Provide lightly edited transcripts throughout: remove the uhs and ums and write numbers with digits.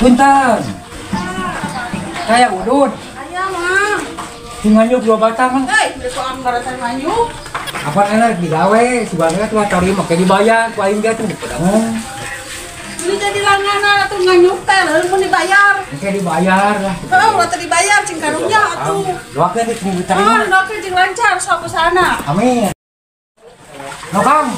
Punten. Saya udud. Aya mah. Nganyuk dua batang. Hei, beli soal baratan nganyuk. Apa enak digawe, sebenarnya tuh cari make dibayar, ku aing ge tuh pedang. Beli jadi langganan atuh nganyuk teh lamun mun dibayar. Engke dibayar lah. Heeh, ulah teu dibayar cing karunya atuh. Doakeun teh cing diterima. Oh, doakeun cing lancar sok usahana. Amin. No Kang.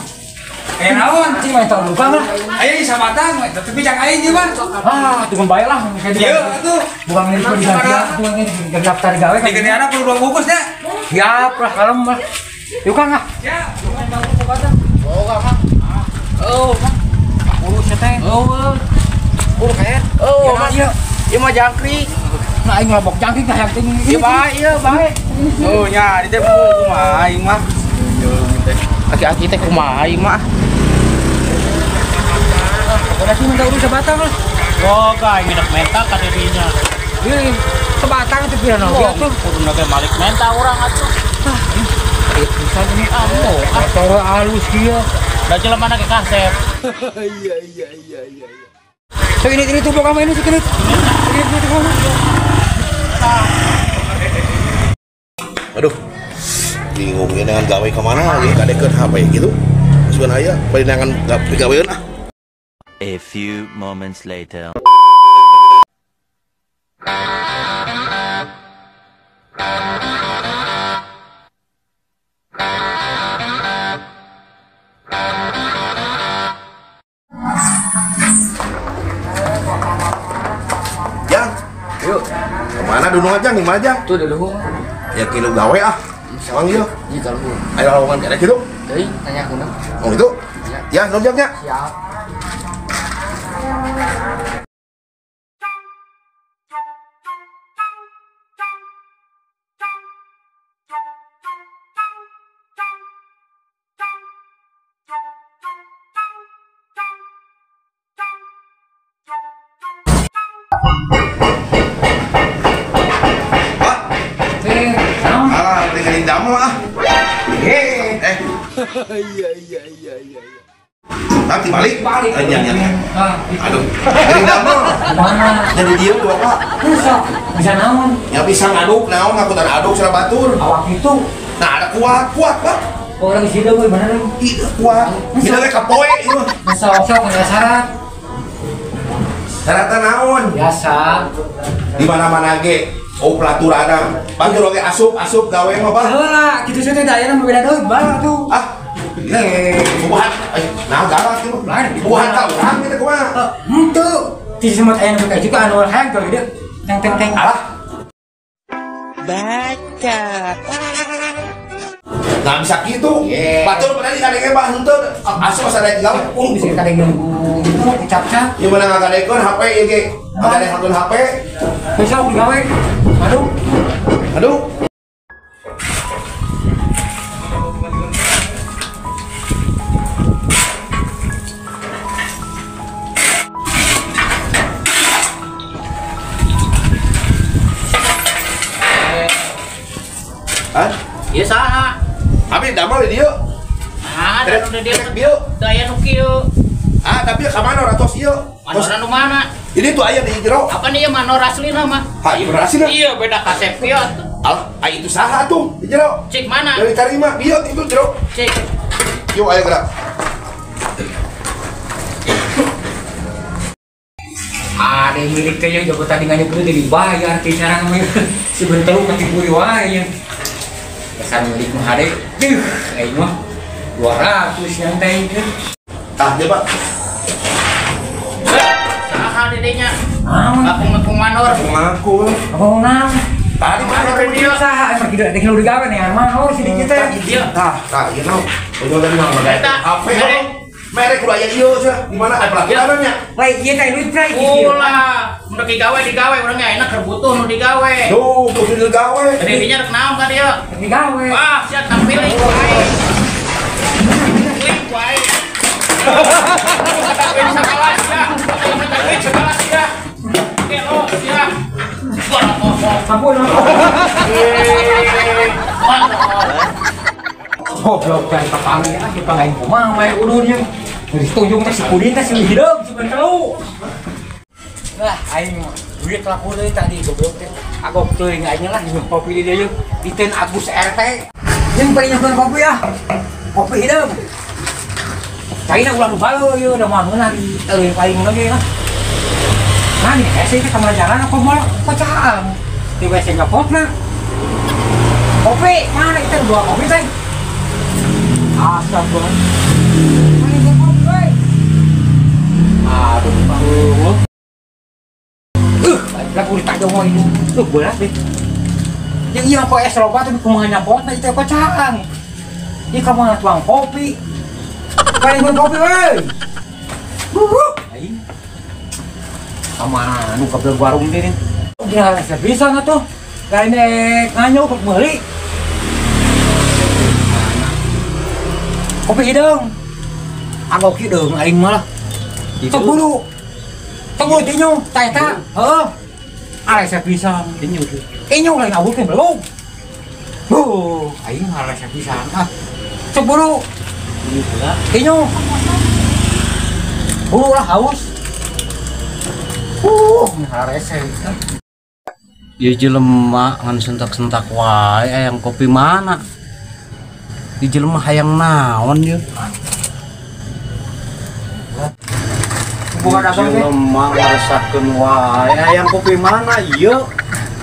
Naon cing mah tong lukang lah. Ayo sabatang, tapi jang aing ieu mah. Ah, tuh bae lah engke dieu atuh. Bukan ini diganti, bukan ini daftar gawe kan. Digedeana perlu dua bungkus nya. Siap lah kalem lah. Yuk Kang ah. Siap. Oh, Kang. Oh, Kang. Urus teh. Oh. Urus kayak. Oh, Mas. Ieu mah jangkrik. Nah, aing ngelobok jangkrik tah yang tinggi. Ieu bae, ieu bae. Oh, nya di teh kumaha aing mah. Aki-aki teh kumaha aing mah. Udah sih minta urus sebatang lah. Oh, aing midak menta ka dirinya. Ieu sebatang teh pira naon atuh. Kudu ge malik menta urang atuh. Ah, pisan ini amo. Motor halus kieu. Da jelema na ge kasep. Iya. Segini ini tuh kamu ini segini. Segini tuh kamu. Aduh. Bingung ya dengan gawe kemana lagi kadekeun HP gitu. Sebenarnya aya bari dengan gaweun ah. A few moments later. Jang, yuk. Kemana dulu aja nih, mana Jang? Tuh dulu. Ya kilo gawe ah. Mang ieu. Iya kalau. Ayo lowongan kene gitu. Deui, tanya aku. Oh itu? Ya, non jangnya. Siap. Iya. Nanti balik. Iya. Aduh. Jadi damel. Jadi dia tuh apa? Bisa naon? Ya bisa ngaduk naon ngakutan aduk sera batur. Awak itu. Nah, ada kuat, Pak. Orang sih deui bener. Iya, kuat. Bisa we kapoe ieu mah. Sok aya syarat. Syaratna naon? Biasa. Di mana-mana ge. Oh pelaturana. Panggil oge asup gawe mah, Pak. Heula, kitu teh da aya mah beda deui, Bang atuh. Ah. Bubuhan, nah galak itu. Bubuhan ka urang kitu kumaha? Henteu. Ti semut aya nu kayak juga anu hayang tuh gede. Teng teng teng. Alah. Baca. Nah bisa kitu. Batur pada dikadenge Pak henteu. Asup asa daek gawe. Bisa dikadenge itu cap-cap. Ieu mana ngagadekeun HP ieu ge. Ngagadekeun HP. Bisa digawe. Aduh. Aduh. Hah? Ieu saha? Abi damel di dieu. Nah, da nu di dieu. Bieu. Teu aya nu kieu. Ah, tapi ka mana ratos ieu? Manora nu mana? Ini tuh aya di jero. Apa nih ieu manor aslina mah? Ha, ieu manor aslina. Iya, beda kasep kieu atuh. Alah, ai itu saha tuh di jero? Cik mana? Dari tarima bieu itu jero. Cik. Yuk ayo gerak. Ada yang milik teh yang jago tadi nganyuk dulu dibayar teh sarang mah. Si benteluk katipu wae ya. Kesan milik mah hade. Duh, aing mah 200 yang teh. Tah, dia Pak. Saha dedenya? Aku manor. Ngaku. Aku naon? Tadi manor dia saha emang kieu dek lu digawe nih manor si dikit teh. Tah, tah ieu naon? Ojo tadi mah HP. Merek kudu aya ieu cenah. Di mana aya pelaturanna nya? Lain ieu teh duit teh kieu. Ulah, mun digawe digawe urang ge enak keur butuh nu digawe. Duh, kudu digawe. Dedinya rek naon ka dieu? Digawe. Wah, sia tampiling ku aing. Klik ku aing. Duit sekelas ya. Duit sekelas ya. Oke, lo sia. Ampun. Goblok kan kapangi ah kita ngain kumaha we udurnya. Dari tunjung teh si Pudin teh si hideung si bentelu. Lah aing duit laku deui tadi goblok teh. Agok teuing aing lah minum kopi di dieu. Diteun Agus RT. Jeung bari nyokeun kopi ah. Kopi hideung. Caina ulah nu balo ieu da moal meunang di teuing paling lagi lah. Nah nih hese teh kamana jalan aku moal pacaang. Di WC nyopotna. Kopi mana itu dua kopi teh. Astagfirullah. Mana kopi we? Aduh, aduh. Lagu ditajong ini. Tuh berat deh. Yang iya kok es loba tapi kumaha nyapotna itu pacaang. Ieu ka mana tuang kopi. Paling kopi we. Aing. Kamana nu kabel warung teh. Gila bisa atuh. Lain nganyuk meuli. Kopi hideung. Agok hideung aing mah lah. Sok buru. Sok buru tinyu tah eta. Heeh. Aresa pisan tinyu tuh. Tinyu lain awuk teh belum. Huh, aing aresa pisan ah. Sok buru. Tinyu. Buru lah haus. Aresa. Ieu jelema ngan sentak-sentak wae hayang kopi mana? Ieu jelema hayang naon ieu? Buka dagang teh. Jelema ngaresahkeun wae hayang kopi mana ieu?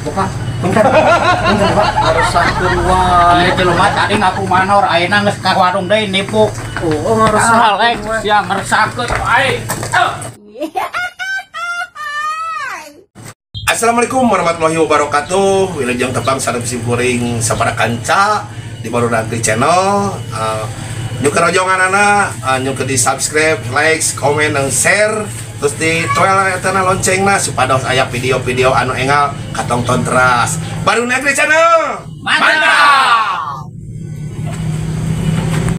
Buka. Bentar. Bentar, Pak. Ngaresahkeun wae. Ieu jelema tadi ngaku manor ayeuna geus ka warung deui nipu. Oh, ngaresahkeun wae. Sia ngaresahkeun wae. Assalamualaikum warahmatullahi wabarakatuh. Wilujeng tepang sareng simkuring sapara kanca di Baru Nagri Channel. Nyukur rojonganana, nyukur di subscribe, like, komen, dan share. Terus di toel etana loncengna supados aya video-video anu engal katongton teras. Baru Nagri Channel. Mantap.